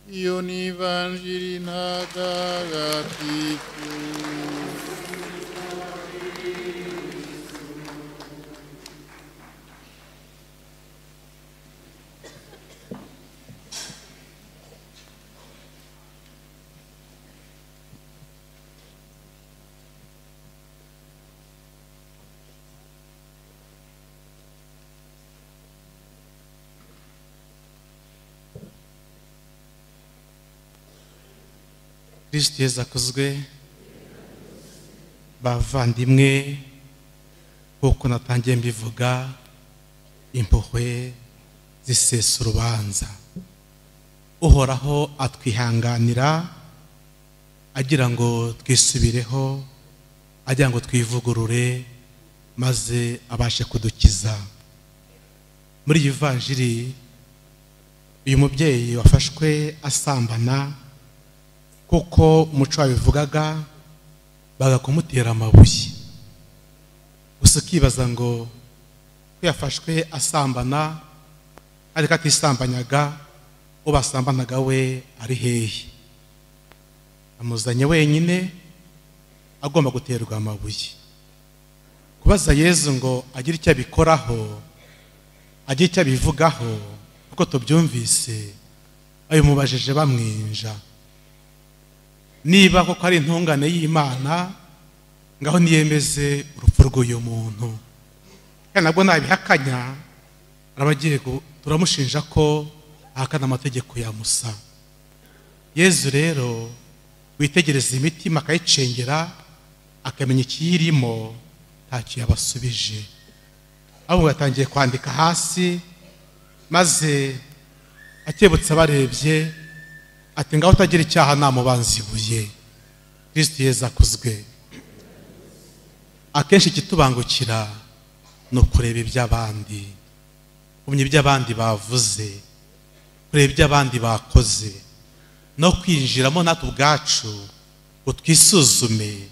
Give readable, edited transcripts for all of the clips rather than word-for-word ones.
Iyo ni Ivanjiri ntagatifu. Kristo Yezu akuzwe. Bavandimwe, nk'uko natangiye mbivuga, impuhwe zisesa urubanza. Uhoraho atwihanganira agira ngo twisubireho, agira ngo twivugurure, maze abashe kudukiza. Muri iyi vanjiri, uyu mubyeyi wafashwe asambana, kuko umuco wabivugaga, bagakumutera amabuye. Gusa ukibaza ngo ko yafashwe asambana ariko atisambanyaga, uwo basambanaga we ari hehe? Amuzanye wenyine, agomba guterwa amabuye. Kubaza Yezu ngo agire icyo abikoraho, agire icyo abivugaho, kuko tubyumvise abimubajije bamwinja. Niba koko ari intungane y'Imana, ngaho niyemeze urupfu rw'uyu muntu. Kandi nabwo nabihakanya, arabagiye turamushinja ko ahakana amategeko ya Musa. Yezu rero witegereza imitima akayicengera, akamenya ikiyirimo, ntacyo yabasubije. Ahubwo yatangiye kwandika hasi, maze akebutse abarebye ati ngaho utagira icyaha namubanza ibuye. Kristo Yezu akuzwe. Akenshi ikitubangukira ni ukureba iby'abandi, kumenya iby'abandi bavuze, kureba iby'abandi bakoze, no kwinjiramo natwe ubwacu ngo twisuzume,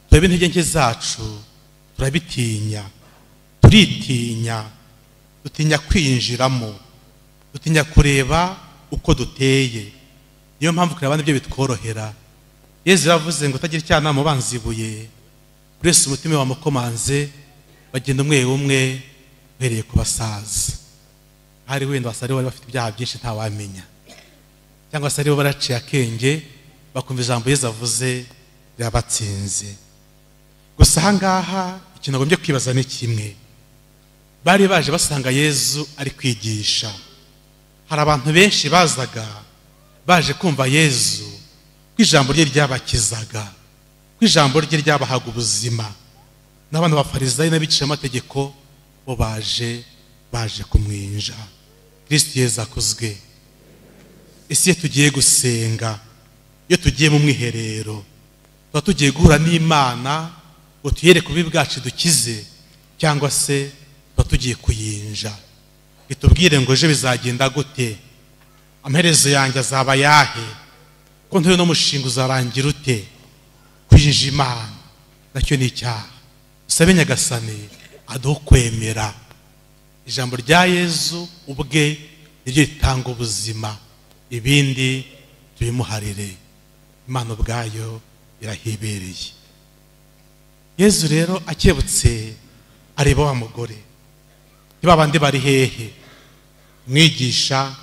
turebe intege nke zacu. Turabitinya, turitinya, dutinya kwinjiramo, dutinya kureba uko duteye. Niyo mpamvu kureba abandi byo bitworohera. Yezu yavuze ngo utagira icyaha namubanza ibuye. Buri wese umutima wamukomanze, bagenda umwe umwe uhereye ku basaza. Hari wenda basari bari bafite ibyaha byinshi ntawamenya, cyangwa se aribo baraciye akenge bakumva ijambo Yezu avuze rirabatsinze. Gusa aha ngaha ikintu agombye kwibaza ni kimwe: bari baje basanga Yezu ari kwigisha. Hari abantu benshi bazaga baje kumva Yezu, ko ijambo rye ryabakizaga, ko ijambo rye ryabahaga ubuzima. N'abantu b'abafarisayo n'abigishamategeko bo baje kumwinja. Kristo Yezu akuzwe. Ese iyo tugiye gusenga, iyo tugiye mu mwiherero, tuba tugiye guhura n'Imana ngo tuyereke ububi bwacu dukize, cyangwa se tuba tugiye kuyinja itubwire ngo ejo bizagenda gute, amaherezo yanjye azaba yahe, ko ntuye n'umushinga uzarangira ute? Kwinjira Imana nacyo ni icyaha. Usabe Nyagasani aduhe kwemera ijambo rya Yezu ubwe, niryo ritanga ubuzima, ibindi tubimuharire. Imana ubwayo irahibereye. Yezu rero akebutse areba wa mugore, niba abandi bari hehe? Mwigisha,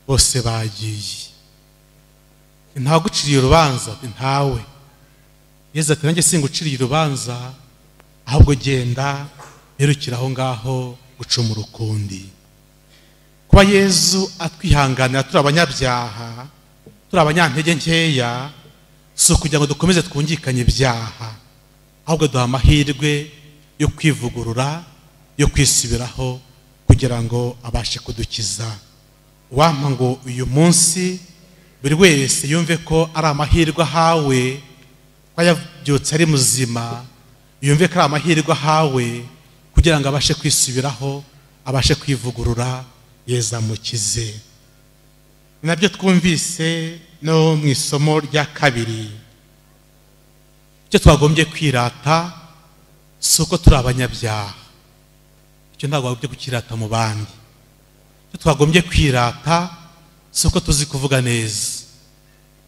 bose bagiye. Ntaguciriye urubanza? Ntawe. Yezu ati nanjye singuciriye urubanza, ahubwo genda yerukira aho ngaho gucumura ukundi. Kuba Yezu atwihanganira turi abanyabyaha, turi abanyantege nkeya, si ukugira ngo dukomeze twungikanye ibyaha, ahubwo duha amahirwe yo kwivugurura, yo kwisubiraho, kugira ngo abashe kudukiza. Wampa ngo uyu munsi buri wese yumve ko ari amahirwe ahawe, ko yabyutse ari muzima, yumve ko ari amahirwe ahawe kugira ngo abashe kwisubiraho, abashe kwivugurura, Yezu amukize. Nabyo twumvise no mu isomo rya kabiri. Icyo twagombye kwirata si uko turi abanyabyaha, icyo ntabwo wagombye kukirata mu bandi. Icyo twagombye kwirata si uko tuzi kuvuga neza,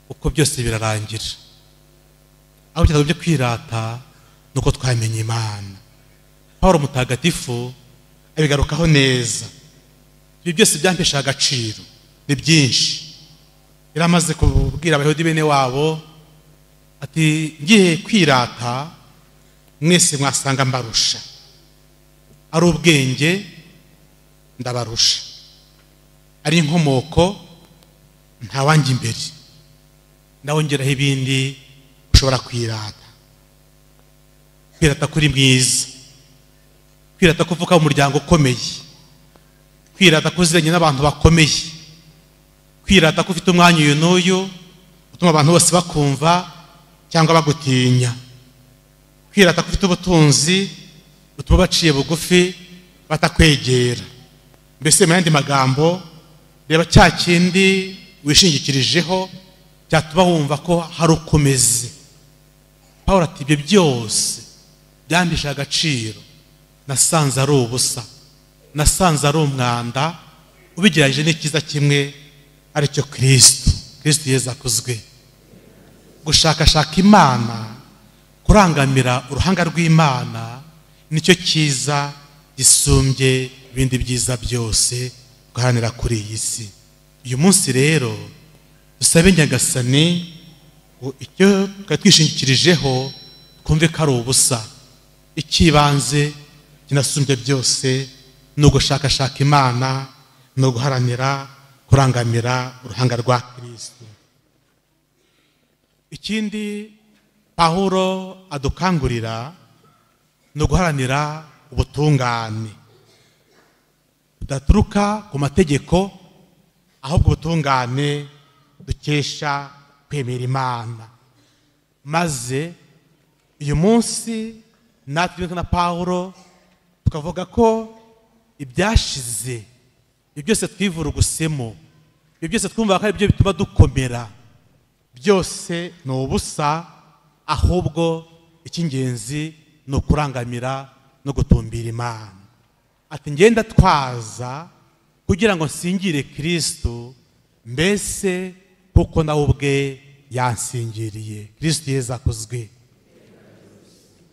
uko byose birarangira. Aho byo kwirata nuko twamenye Imana. Paulo mutagatifu abigarukaho neza. Ibi byose byampesha agaciro ni byinshi. Yaramaze kubwira abayahudi bene wabo ati ngiye kwirata mwese mwasanga mbarusha, ari ubwenge ndabarusha, ari inkomoko ntawanjye imbere, ndawongeraho ibindi ushobora kwirata. Kwirata kuri mwiza, kwirata kuvuka mu muryango ukomeye, kwirata kuziranye n'abantu bakomeye, kwirata ko ufite umwanya uyu n'uyu utuma abantu bose bakumva cyangwa bagutinya, kwirata ko ufite ubutunzi utuma baciye bugufi batakwegera. Mbese mu yandi magambo, reba cya kindi wishingikirijeho cyatuma wumva ko hari ukomeze. Paulo ati ibyo byose byambisha agaciro, nasanze ari ubusa, nasanze ari umwanda, ubigereranyije n'ikiza kimwe aricyo Kristo. Kristo Yezu akuzwe. Gushakashaka Imana, kurangamira uruhanga rw'Imana nicyo cyiza gisumbye ibindi byiza byose guharanira kuri iyi si. Uyu munsi rero dusabe Nyagasani icyo twari twishingikirijeho twumve ko ari ubusa. Ikibanze kinasumbye byose ni ugushakashaka Imana, ni uguharanira kurangamira uruhanga rwa Kristo. Ikindi Pawulo adukangurira ni uguharanira ubutungane budaturuka ku mategeko, ahubwo ubutungane dukesha kwemera Imana. Maze uyu munsi natwe na Pawulo tukavuga ko ibyashize, ibyo byose twivurugusemo, ibyo byose twumva ko ari byo bituma dukomera, byose ni ubusa, ahubwo icy'ingenzi ni ukurangamira no gutumbira Imana. Ati ngenda twaza kugira ngo nsingire Kristo, mbese kuko nawe ubwe yansingiriye. Kristo Yezu akuzwe.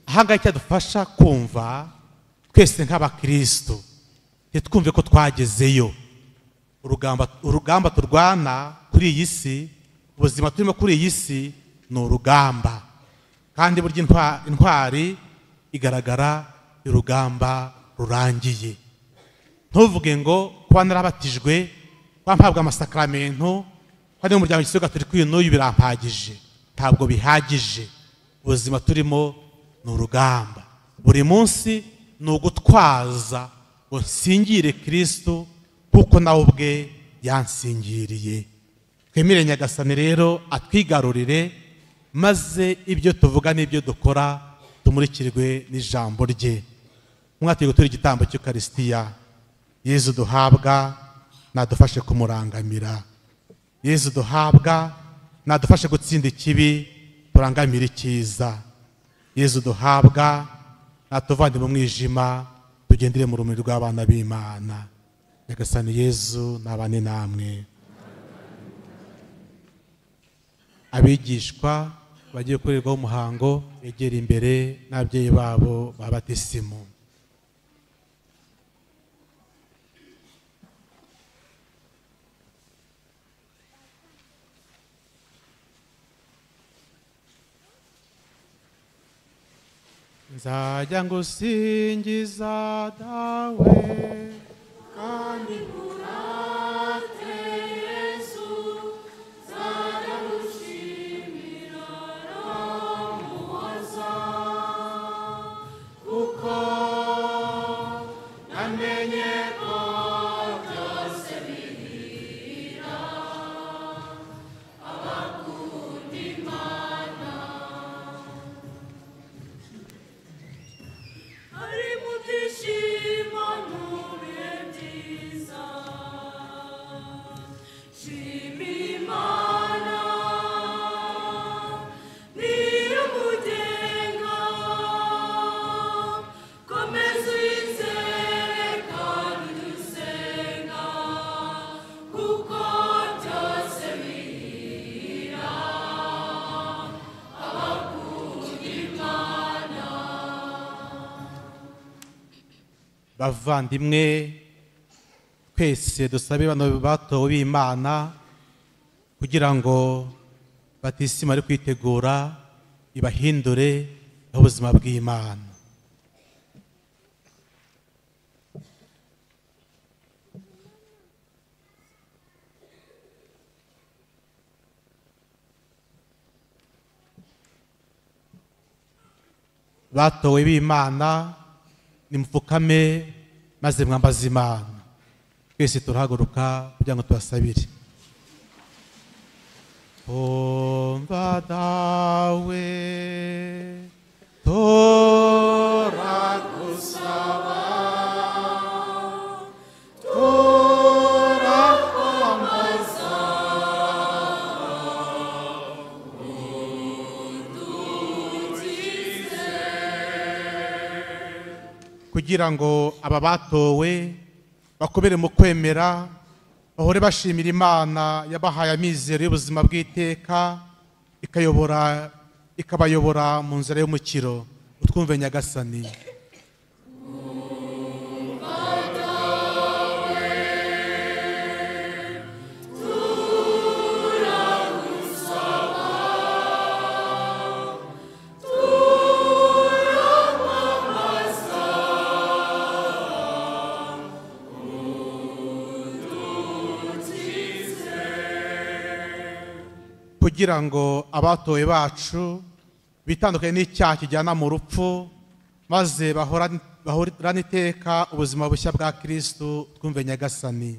Ahangaha icyadufasha kumva twese nk'abakristo ntitwumve ko twagezeyo. Urugamba turwana kuri iyi si, ubuzima turimo kuri iyi si ni urugamba, kandi burya intwari igaragara urugamba rurangiye. Ntuvuge ngo kuba narabatijwe, kuba mpabwa amasakramentu, kuba ndi mu muryango w'Ikiliziya Gatolika uyu n'uyu birampagije. Ntabwo bihagije. Ubuzima turimo ni urugamba, buri munsi ni ugutwaza ngo nsingire Kristo kuko nawe ubwe yansingiriye. Twemere Nyagasani rero atwigarurire, maze ibyo tuvuga n'ibyo dukora tumurikirwe n'ijambo rye. Mwatiye gutura igitambo cy'Ukaristiya, Yezu duhabwa nadufashe kumurangamira. Yezu duhabwa nadufashe gutsinda ikibi turangamira icyiza. Yezu duhabwa natuvane mu mwijima tugendere mu rumuri rw'abana b'Imana. Nyagasani Yezu nabane namwe. Abigishwa bagiye gukorerwaho umuhango begera imbere n'ababyeyi babo ba batisimu. Nzajya ngusingiza dawe kandi nkurate Yesu, nzajya ngushimira Roho, kuko namenye ko byose bihira abakunda Imana. Ari mu byishimo mu bihe byiza, Bavandimwe, twese dusabe bano batowe b'Imana kugira ngo batisimu ari kwitegura ibahindure ubuzima bw'Imana. Batowe b'Imana, nimupfukame maze mwambaze Imana. Twese turahaguruka kugira ngo tubasabire. Umva dawe turagusaba, turakwambaza, udukize. Kugira ngo aba batowe bakomere mu kwemera, bahore bashimira Imana yabahaye amizero y'ubuzima bw'iteka, ikabayobora mu nzira y'umukiro. Utwumve Nyagasani. Kugira ngo abatowe bacu bitandukanye n'icyaha kijyana mu rupfu, maze bahorane iteka ubuzima bushya bwa Kristo. Twumve Nyagasani.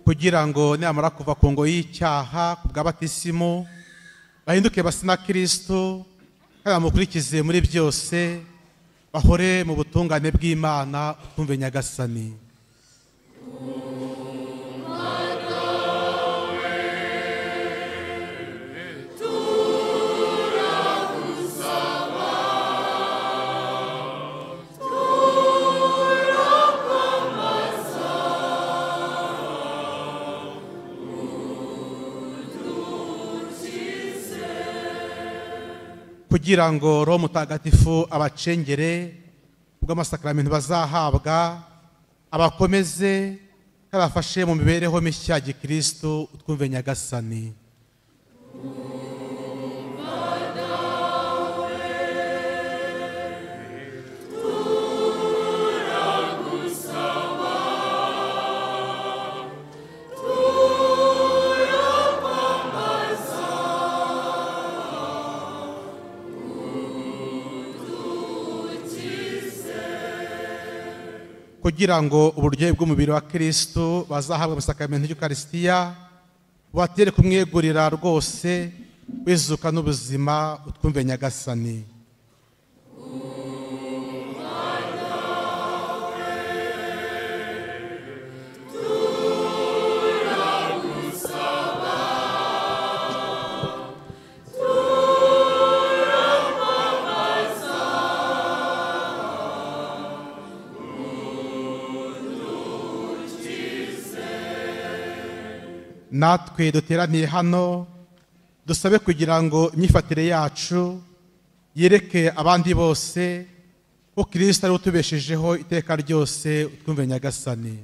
Kugira ngo namara kuva ku ngo y'icyaha ku bwa batisimu bahinduke basa na Kristo, kandi bamukurikize muri byose, bahore mu butungane bw'Imana. Twumve Nyagasani. Kugira ngo Roho Mutagatifu abacengere ubw'amasakramentu bazahabwa, abakomeze kandi abafashe mu mibereho mishya ya Gikristo. Twumve Nyagasani. Kugira ngo uburyohe bw'umubiri wa Kristo bazahabwa amasakramentu y'Ukaristiya bubatere kumwegurira rwose, wizuka n'ubuzima. Utwumve Nyagasani. Natwe duteraniye hano dusabe kugira ngo imyifatire yacu yereke abandi bose ko Kristo ari utubeshejeho iteka ryose. Twumve Nyagasani.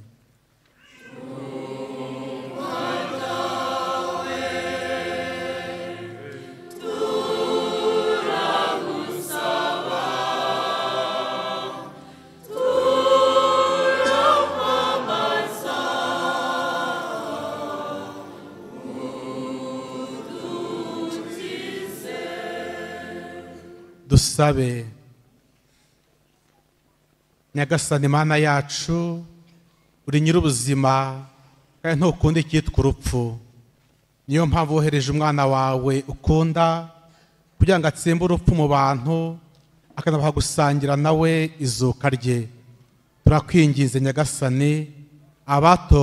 Dusabe. Nyagasani Mana yacu, uri nyir'ubuzima kandi ntukunda icyitwa urupfu. Niyo mpamvu wohereje umwana wawe ukunda kugira ngo atsembe urupfu mu bantu, akanabaha gusangira nawe izuka rye. Turakwinginze Nyagasani, abato